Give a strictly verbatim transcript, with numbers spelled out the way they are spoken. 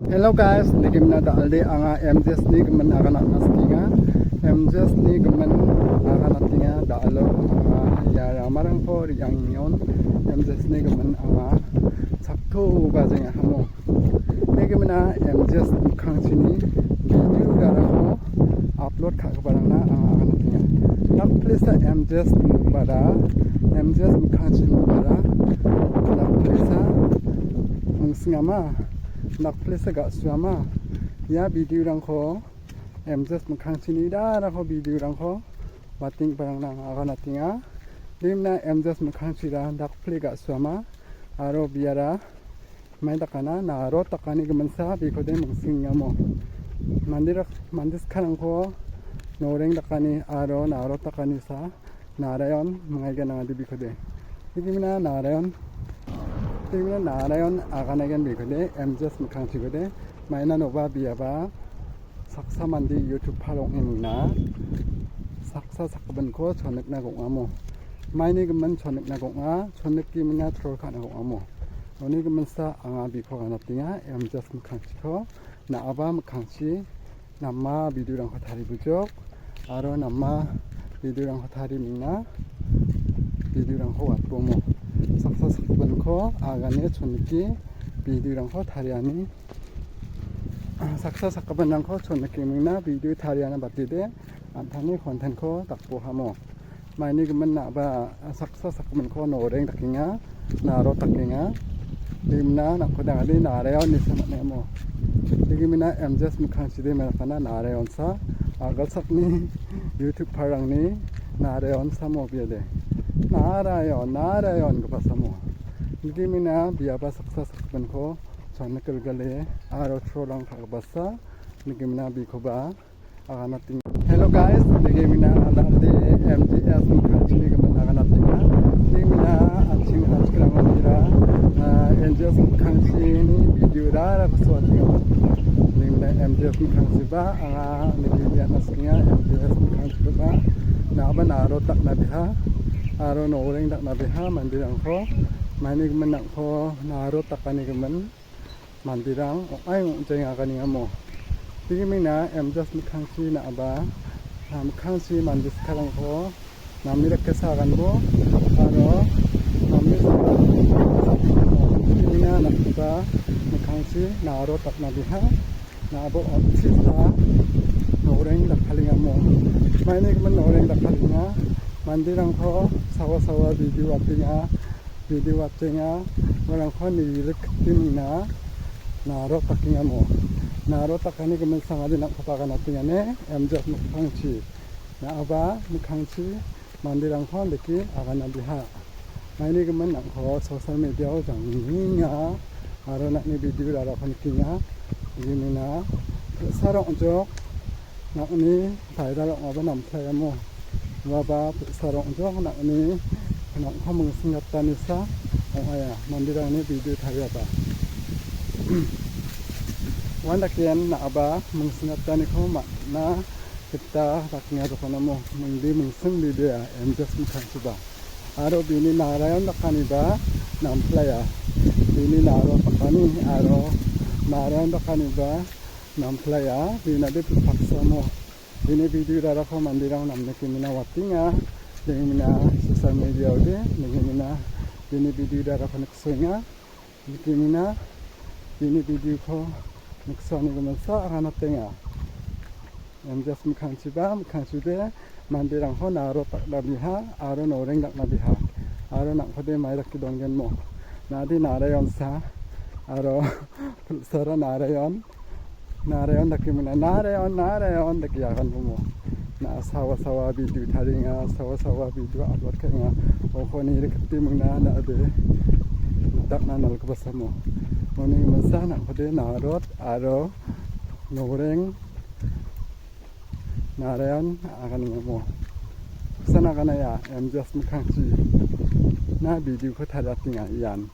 Hello guys, nigimna da·alde anga M J S ni gimin aganatna sikenga. M J S ni gimin aganatenga da·alo anga ia ramarangko re·angion M J S ni gimin anga sakto bajenga hamo. Nigimna M J S mikkangchini video-rangko upload ka·giparangna anga aganatenga. Dakplesa M J S ni bara, M J S mikkangchini bara, dakplesa mingsingama, dakplesa ga·suama. Ia video-rangko M J S mikkangchini darako video-rangko wating parangna aganatenga. Rimna M J S mikkangchira dakple ga·suama aro biara mai dakana, narot dakani giminsa bikode mingsingamo. Manderak-, mande sakkarangko noreng dakani aro narot dakanisa narayon mangaigen angade bikode. Digimina narayon, digimina narayon aganaigen bikode, M J S mikkangchikode, maina noba biaba saksa mande YouTube-par ong·e mingna, saksa sakgipinko chonikna gong·amo. Maini gimin chonikna gong·a, chonikgimina troll ka·na gong·amo. Uni giminsa anga biko ganatenga, M J S mikkangchiko, na·aba mikkangchi, nama video-rangko taribojok, aro nama video-rangko tarimingna video-rangko watbomo. Saksa sakgipinko agane choniki video-rangko tariani. Saksa sakgipinrangko choniki mingna video tariana batide an·tangni content-ko dakbohamo. Maini gimin na·aba saksa sakgipinko noreng dakenga, narot dakenga. Rimna nangko dangani narayon nisa man·emo. Digimina M J S mikkangchide melakana narayonsa, agalsakni YouTube-parangni narayon samo biade. Narayon, narayon gipa samo. Digimina biaba saksa sakgipinko chonikgilgile aro troll-rang ka·gipasa. Digimina bikoba aganatenga. Hello guys, nigimina da·alde M J S mikkangchini gimin aganatenga. Nigimina an·ching an·chingrangonira, ah, M J S mikkangchini video-rarangko so·atenga. Nigimina M J S mikkangchiba anga nigimia na·sikenga M J S mikkangchikoba na·aba narot dakna biha aro noreng dakna biha manderangko maini gimin nangko narot dakani gimin manderang ong·ain ong·jaeng aganengamo. Digimina M J S mikkangchi na·aba, ah, mikkangchi mande sakkarangko name dake saganbo, aro name sakani digimina na·gipa mikkangchi narot dakna biha, na·abo on·tisa noreng dakkalengamo. Maini gimin noreng dakkalenga, manderangko sawa sawa video watenga, video watenga, uarangko niriktimingna narot dakengamo. Narot dakani gimin sangade nangkoba aganatengane, M J S mikkangchi. Na·aba mikkangchi manderangko andake agana biha. Maini gimin nangko social media-o jangenga, aro nang·ni video-rarangko nikenga. Digimina, sarong·jok, nang·ni viral ong·aba namplai amo. Uaba bi·sarang ong·jok nang·ni nang·ko mingsinggatanisa ong·aia, manderangni video tariaba. Uandake ian na·aba mingsinggataniko man·na gita dakenga dokanamo, mingdi mingsing videoa M J S mikkangchiba. Aro bini narayon dakaniba namplaia. Bini naro dakani aro narayon dakaniba namplaia, bina de paksamo. Bini video-rarako manderang namnikimina watenga. Nigimina social media-ode, nigimina bini video-rarako niksoenga. Nigimina bini video-ko niksoani giminsa aganatenga. M J S mikkangchiba, mikkangchide, manderangko naro dakna biha, aro noreng dakna biha, aro nang·kode mai dake dongenmo. Nadi narayonsa, aro pulsara narayon, narayon dake mina, narayon, narayon dake aganbomo. Na sawa sawa video taringa, sawa sawa video upload ka·enga. Okoni rikti mingna nade dakna nalgipasamo. Moni masa nang·kode narot, aro noreng, narayon aganengamo. Kusan aganaya, M J S mikkangchi. Na video-ko tariatenga ian.